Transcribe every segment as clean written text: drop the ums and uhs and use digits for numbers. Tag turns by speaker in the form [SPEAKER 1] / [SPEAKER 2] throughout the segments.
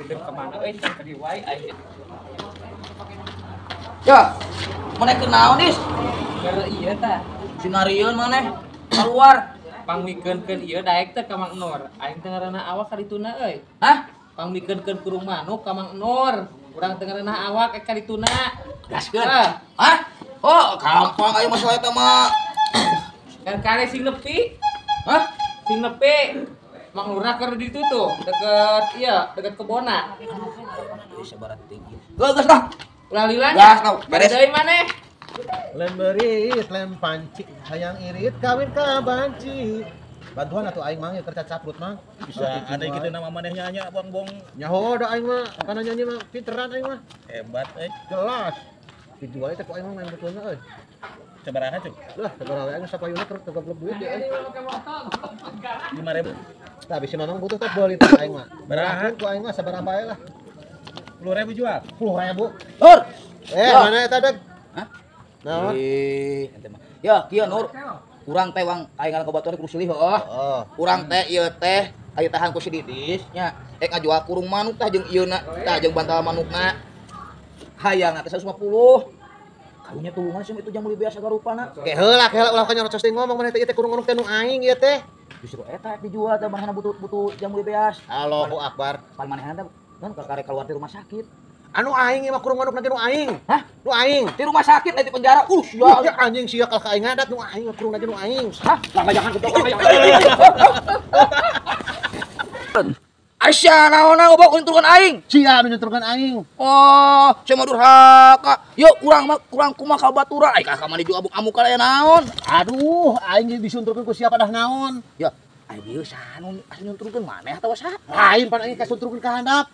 [SPEAKER 1] Hidup kemana euy ka dieu wae aing.
[SPEAKER 2] Ya, maneh keur naon Dis?
[SPEAKER 1] Keur ieu tah.
[SPEAKER 2] Sinarieun maneh keluar.
[SPEAKER 1] Pangmikeunkeun ieu daek teh ka Mang Nur. Aing teh ngaranna awak ka dituna euy.
[SPEAKER 2] Hah?
[SPEAKER 1] Pangmikeunkeun kurung manuk ka Mang Nur. Urang teh ngaranna awak ka dituna.
[SPEAKER 2] Gaskeun. Hah? Oh, gampang aya masalah eta mah.
[SPEAKER 1] Kan kare sing nepi.
[SPEAKER 2] Hah?
[SPEAKER 1] Sing nepi. Mang Lurah keur di ditu tuh, deket iya, deket kebona.
[SPEAKER 2] Sabarat tinggi. Geus lah.
[SPEAKER 1] Ulah lila.
[SPEAKER 2] Gas lah, beres.
[SPEAKER 1] Deui maneh.
[SPEAKER 3] Lem berit, lem panci, hayang irit kawin ka banci. Bantuan atuh aing mang keur cacaprut mang.
[SPEAKER 4] Bisa ada kitu nama maneh nyanyi buang-buang.
[SPEAKER 3] Nyaho da aing mah, kana nyanyi mah pinteran aing mah.
[SPEAKER 4] Hebat euy.
[SPEAKER 3] Jelas. Dijual teh ku aing mah main betulna euy.
[SPEAKER 4] Sabaraha cuk?
[SPEAKER 3] Lah, sabaraha aing sapayuna keur goblok duit ya euy.
[SPEAKER 4] 5.000.
[SPEAKER 3] Tah bisi mamang butuh teh beuli teh aing mah.
[SPEAKER 4] Baraha
[SPEAKER 3] ku aing mah sabaraha bae lah.
[SPEAKER 4] 10.000 jual.
[SPEAKER 3] 10.000.
[SPEAKER 2] Nur.
[SPEAKER 3] Mana eta deg?
[SPEAKER 2] Hah?
[SPEAKER 3] Naon?
[SPEAKER 2] Ente mah. Ya, kieu Nur. Urang teh wang aing ngaran ka baturan kudu silih heuh. Urang teh ieu teh aya tahan ku si Didis nya. Ek ngajual kurung manuk tah jeung ieu na, tah jeung bantal manukna. Hayangna teh 150. Karunya tulungan sih itu jam beli biasa garupana.
[SPEAKER 3] Ke heula, ke heula ulah ka nyarocos teh ngomong maneh teh ieu teh kurung manuk teh nu aing ieu teh.
[SPEAKER 2] Justru eta dijual teh manehna butuh jam beli beas.
[SPEAKER 3] Allahu akbar.
[SPEAKER 2] Pan manehna teh kan karek keluar di rumah sakit.
[SPEAKER 3] Anu aing ieu mah kurung manuk na ge nu aing.
[SPEAKER 2] Hah?
[SPEAKER 3] Nu aing.
[SPEAKER 2] Di rumah sakit lain di penjara. Sia.
[SPEAKER 3] Ya anjing sia kalah ka aing ngadat nu aing kurung na ge nu aing.
[SPEAKER 2] Hah? Lah jangan goblok. Aisyah naonna goblok nyunturkeun aing.
[SPEAKER 3] Sia anu nyunturkeun aing.
[SPEAKER 2] Oh, sia mah durhaka. Yeuh urang mah kurang kumaha ka baturan. Ai ka mani juga amuk-amuk aya naon.
[SPEAKER 3] Aduh, aing ge disunturkeun ku sia padah naon.
[SPEAKER 2] Ya, ai bieu saha nu asa nyunturkeun maneh atawa saha?
[SPEAKER 3] Lain pan aing kasunturkeun ka handap.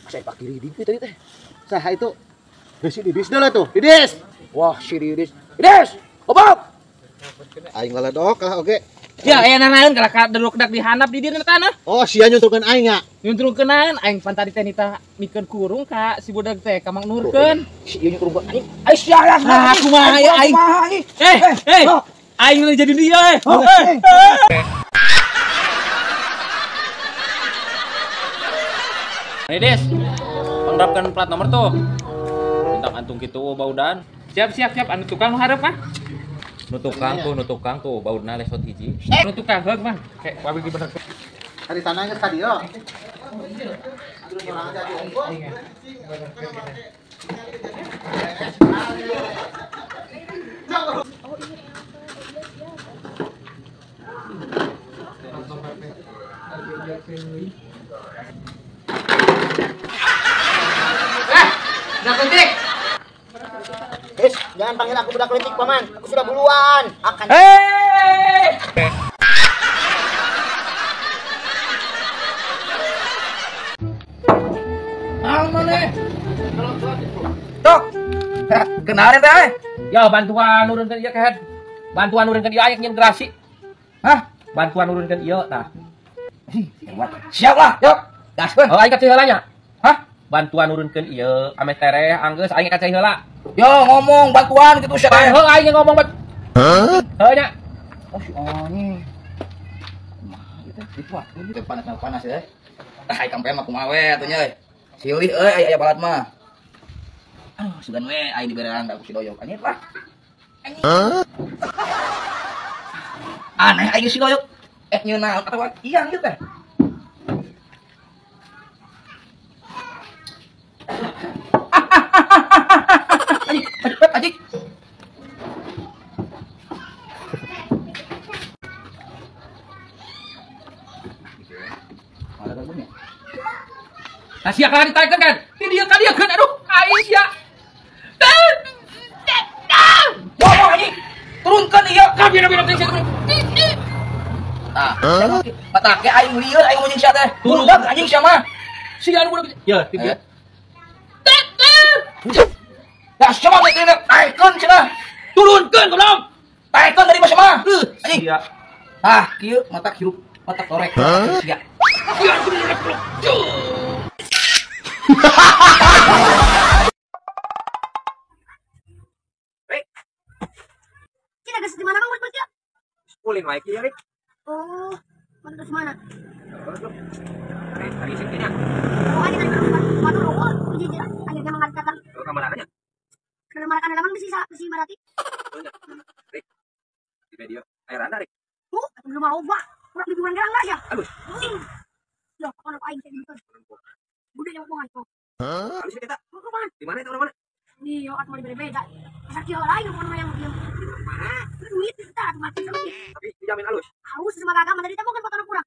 [SPEAKER 2] Asa Pak Kiri di tadi teh.
[SPEAKER 3] Saha itu? Si Didis deuleu tuh. Didis.
[SPEAKER 2] Wah, si Didis. Didis, goblok.
[SPEAKER 3] Aing laledok kalah oge.
[SPEAKER 1] Ya, aya nanaeun kalah ka deruk-dak di handap di dieu tanah.
[SPEAKER 3] Oh, sia nyunturkeun aing nya.
[SPEAKER 1] Nyunturkeun aing pan tadi teh nita mikeun kurung ka si budak teh ka Mang Nurkeun.
[SPEAKER 2] Si ieu nyunturkeun aing. Ai sia lah.
[SPEAKER 1] Nah, kumaha ya aing. Eh, aing nu jadi dia eh.
[SPEAKER 5] Nih Des, menerapkan plat nomor tuh. Tentang antung kitu baudan.
[SPEAKER 1] Siap siap siap anu tukang nu hareup mah.
[SPEAKER 5] Nu tukang tuh baudna lesot hiji.
[SPEAKER 1] Nu tukang heug mah. Kayak wabi bener.
[SPEAKER 3] Hari tanah geus ka dieu.
[SPEAKER 1] Budak letik.
[SPEAKER 6] Guys, jangan panggil aku budak letik, paman. Aku sudah buluan. Akan.
[SPEAKER 1] Hei!
[SPEAKER 2] Naon maneh? Tok. Kenalin teh.
[SPEAKER 5] Ya, bantuan nurunkeun ieu kehed. Bantuan nurunkeun ieu aya nyen gerasi.
[SPEAKER 2] Hah?
[SPEAKER 5] Bantuan nurunkeun ieu tah.
[SPEAKER 2] Siap lah, yuk. Gaskeun.
[SPEAKER 5] Oh, aing ka heula nya.
[SPEAKER 2] Hah?
[SPEAKER 5] Bantuan nurunkeun ieu ame tereh anggeus aing ka cai heula.
[SPEAKER 2] Yo ngomong bantuan kitu sia teh.
[SPEAKER 5] Heuh aing ngomong bat.
[SPEAKER 2] Hah?
[SPEAKER 5] Heuh nya.
[SPEAKER 2] Oh si anjing. Kumaha ieu teh dikuatkeun teh panas-panas ya. Tah aing kampe mah kumaha we atuh nya euy. Silih euy aya balat mah. Aduh sugan we aing diberean da ku si Doyok anjing lah. Anjing. Aneh aing si Doyok. Nyeuna atawa iyang ieu teh. Anjing, anjing.
[SPEAKER 5] Nah, sia kalah ditaikeun kan? Di dieu ka dieu keun aduh, aing sia.
[SPEAKER 2] Ngomong anjing. Turunkeun ieu.
[SPEAKER 5] Kabina-bina teh sia.
[SPEAKER 2] Tah, patake aing lieur aing ngomong jeung sia teh. Turun anjing sia mah.
[SPEAKER 5] Sia anu budak. Ya, ti dieu.
[SPEAKER 2] Ya sia mah teh taikeun cenah.
[SPEAKER 5] Turunkeun goblok.
[SPEAKER 2] Taikeun dari mah mah. Anjing.
[SPEAKER 5] Sia.
[SPEAKER 2] Tah, kieu mata hirup, mata torek. Sia.
[SPEAKER 5] Sia goblok.
[SPEAKER 7] Cina geus di mana Mang buat ya?
[SPEAKER 5] Ulin wae kieu, Rik.
[SPEAKER 7] Oh, mana terus mana?
[SPEAKER 5] Hari sing nya.
[SPEAKER 7] Oh, bisi marati.
[SPEAKER 5] Rik. Di media air anda Rik.
[SPEAKER 7] Atuh mah loba. Urang di bulan gerang ya.
[SPEAKER 5] Halus.
[SPEAKER 7] Loh, kono aing teh gitu. Budak yang bohongan kok.
[SPEAKER 5] Halus kita. Di mana itu orang mana?
[SPEAKER 7] Iya, atuh mah dibere beda. Asal kieu lain pokona yang kieu.
[SPEAKER 5] Mana?
[SPEAKER 7] Duit kita atuh mah sama kieu.
[SPEAKER 5] Tapi dijamin halus.
[SPEAKER 7] Halus sama gagal mah tadi teh bukan foto kurang.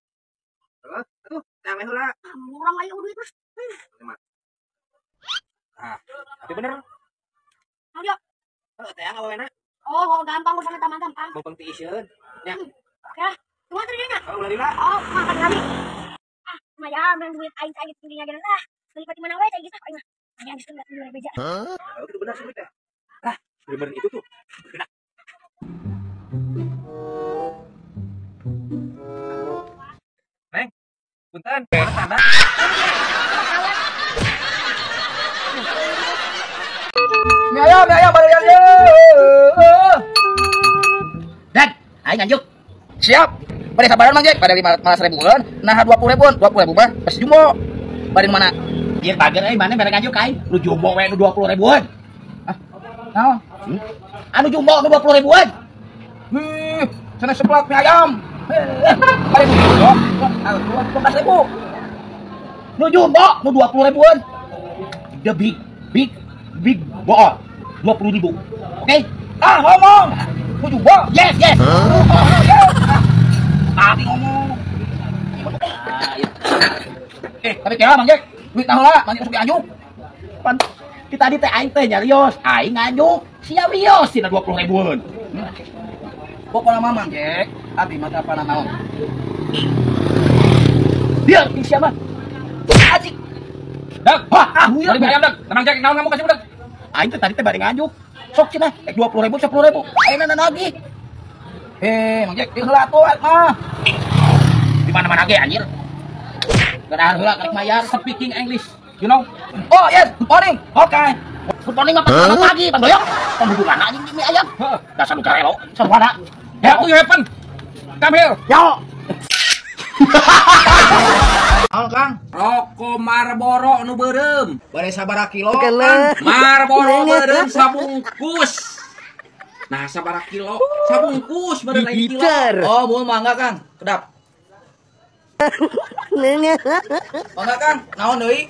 [SPEAKER 5] Heeh, atuh tang heula.
[SPEAKER 7] Urang lain duit terus.
[SPEAKER 5] Ah, tapi bener.
[SPEAKER 7] Mau dia?
[SPEAKER 5] Heeh, teh awena.
[SPEAKER 7] Oh, gampang urusan eta mah gampang.
[SPEAKER 5] Bopeng tiiseun. Nya.
[SPEAKER 7] Oke lah. Tunggu atuh dieu nya.
[SPEAKER 5] Oh, ulah lila.
[SPEAKER 7] Oh, makan kami. Ah, lumayan menang duit aing teh geus nya lah. Beli pati mana we teh geus aing mah. Aing geus enggak duit beja.
[SPEAKER 5] Hah? Oh, itu benar sih teh. Lah, bener itu tuh. Kena. Neng, punten, tanda.
[SPEAKER 2] Mie ayam baru yang Dan, aing nganjuk. Siap. Pada sabaran Mang Jack, pada 15 ribuan, nah 20 ribuan, 20 ribu mah pasti jumbo. Bari mana?
[SPEAKER 4] Ieu bager euy mana mere nganjuk aing. Nu jumbo we nu 20 ribuan.
[SPEAKER 2] Ah. Naon?
[SPEAKER 4] Anu jumbo nu 20 ribuan.
[SPEAKER 2] Wih, cenah seblak mie ayam. Bari nu jumbo, 12 ribu.
[SPEAKER 4] Nu jumbo nu 20 ribuan. The big big big bool 20 ribu. Oke? Okay?
[SPEAKER 2] Ah, ngomong. Nu jumbo.
[SPEAKER 4] Yes, yes.
[SPEAKER 2] Oh, yes. Tadi ngomong. Tapi kira Mang Jack, duit nah heula, Mang Jack sok anjuk.
[SPEAKER 4] Pan kita tadi teh aing teh nyarios, aing nganjuk, sia rios tina 20 ribuan.
[SPEAKER 2] Pokona mah Mang Jack, abi mah teu naon.
[SPEAKER 4] Dia sia mah. Anjing.
[SPEAKER 5] Dak,
[SPEAKER 4] wah, ah,
[SPEAKER 5] beli ayam dak. Tenang Jack, naon kamu kasih budak?
[SPEAKER 4] Aing teh tadi teh bari nganjuk. Sok cenah, 20 ribu, 10 ribu. Ayeuna nagih.
[SPEAKER 2] Mang Jack, heula atuh mah.
[SPEAKER 4] Di mana-mana ge anjir. Gak heula karek mayar.
[SPEAKER 5] Speaking English, you know?
[SPEAKER 2] Oh, yes, good morning.
[SPEAKER 4] Oke. Okay. Good morning mah selamat pagi, Bang Doyok. Pembudukan anjing mie ayam.
[SPEAKER 5] Heeh.
[SPEAKER 4] Dasar lu karelo, sarwana.
[SPEAKER 5] Ya, you happen. Come here.
[SPEAKER 4] Yo.
[SPEAKER 2] Naon, Kang?
[SPEAKER 1] Rokok Marlboro nu beureum.
[SPEAKER 2] Bade sabaraha kilo, Kang?
[SPEAKER 1] Marlboro beureum sabungkus. Nah, sabaraha kilo? Sabungkus beureum lain kilo.
[SPEAKER 2] Oh, mun mangga, Kang. Kedap. Mangga, Kang. Naon deui?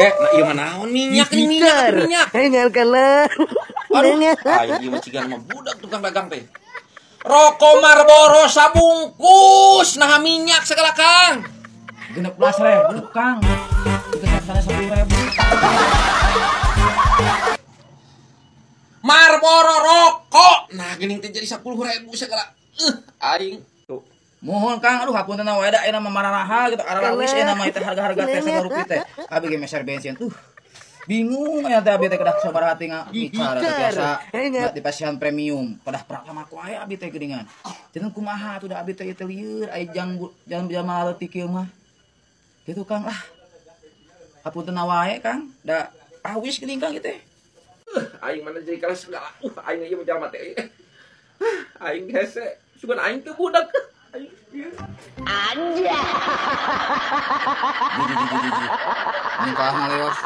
[SPEAKER 1] Nah ieu mah naon minyak ini minyak minyak. Aduh, aing ieu mah cigan mah budak tukang dagang teh. Rokok Marlboro sabungkus, nah minyak segala Kang.
[SPEAKER 2] 16.000, Kang. Itu sana 10.000.
[SPEAKER 1] Marlboro rokok. Nah, geuning teh jadi 10.000 segala. Aing tuh.
[SPEAKER 2] Mohon Kang, aduh hapunten wae da ayeuna mah mararaha gitu, ararawis ayeuna mah teh harga-harga teh sarupi teh. Abi ge meser bensin tuh. Bingung aya teh abi teh kedah sabaraha teh bicara teh biasa di pasihan premium. Pedah prak mah wae abi teh geuningan. Cenah kumaha atuh da abi teh ieu teh lieur aya jang jam leutik ieu mah. Gitu Kang lah. Hapunten wae Kang, da awis geuning Kang ieu teh.
[SPEAKER 1] Aing mana jadi kalah segala. Aing ieu mah jalma teh. Aing hese, sugan aing teh budak.
[SPEAKER 2] Anjay. Ini kalah mah leos.